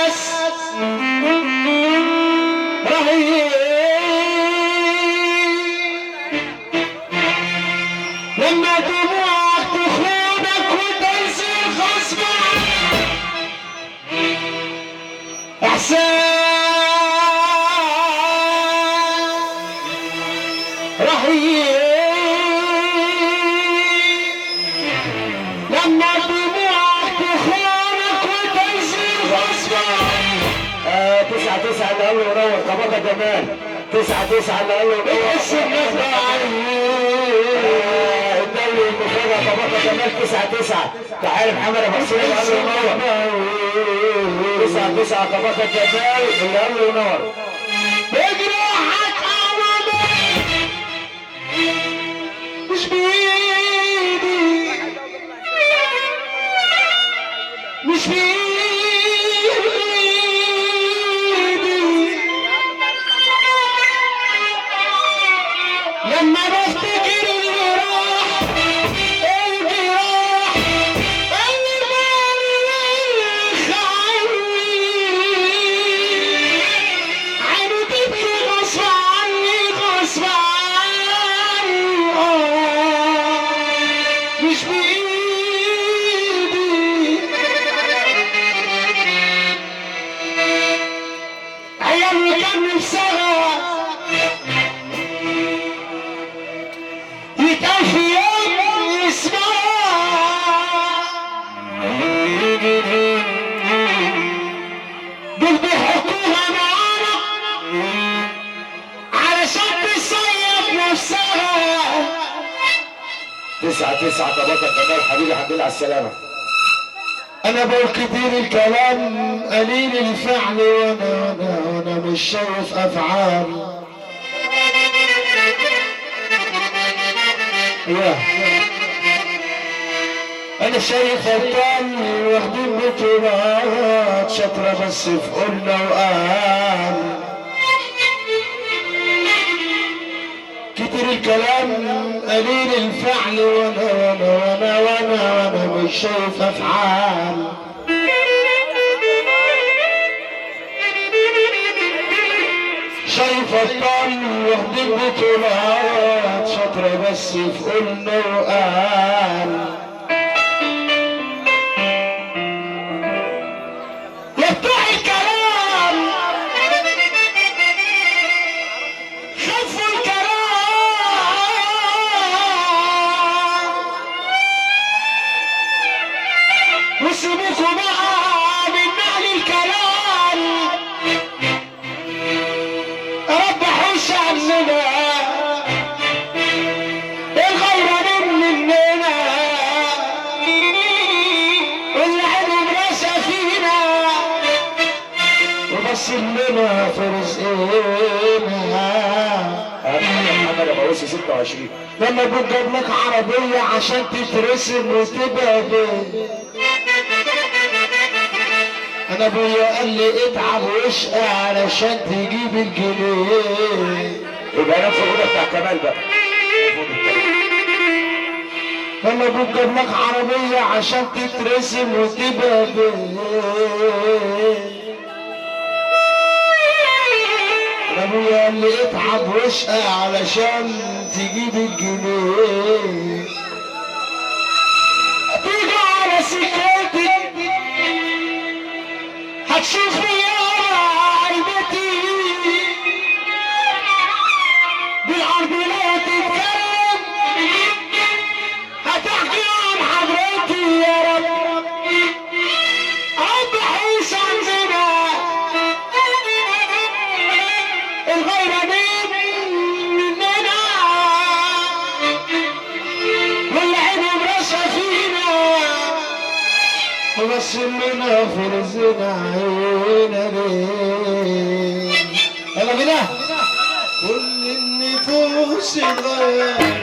احساس رهيب لما دموعك تخونك وتنزل غصب عنك. احساس رهيب لما دموعك تخونك وتنزل غصب عنك. 9-9 اللي قال له ينور طبقة جمال. 9-9 اللي قال له ينور. بتحس بنفسك الدوري المفاجأة طبقة جمال 9-9. تعالى محمد ابو حسين اللي قال له ينور. 9-9 طبقة جمال اللي قال له ينور. بجروحك أمامي مش بإيدي، مش بإيدي. لما بفتكر الجراح الجراح اللي بارخ عني، عيني تبكي غصب عني غصب عني، مش بإيدي. عيال كان نفسها يتقال في يوم يسمعها، دول بيحطوها معانا علشان تصيد نفسها. 9-9 طبقة جمال حبيبي، الحمد لله على السلامة. انا بقول كتير الكلام قليل الفعل، وانا وانا وانا مش شايف افعال. يا انا شايف ابطال واخدين بطولات شاطرة بس في قلنا وقال. كتير الكلام قليل الفعل، وانا وانا وانا وانا وانا مش شايف افعال. شايف ابطال واخدين بطولات شاطرة بس في قلنا وقال. يا بتوع الكلام خفوا الكلام وسيبوكوا بقى من نقل الكلام. رب حوش عننا الغيرانين مننا، اللي عينهم راسه فينا وبص لنا في رزقنا. محمد ابو عوسي 26. لما ابوك جاب لك عربية عشان تترسم وتبقى بيه، انا ابويا قال لي اتعب واشقى علشان تجيب الجنيه. يبقى نفس الغنى بتاع كمال بقى. لما ابوك جاب لك عربية عشان تترسم وتبقى بيه، انا ابويا قال لي اتعب واشقى علشان تجيب الجنيه. تيجي على سكتي هتشوف يا عيبتي بالارض لو تتكلم هتحكي عن حضرتي. يا رب بس لنا فرزنا عينا ليه. يلا بينا. كل النفوس اتغيرت.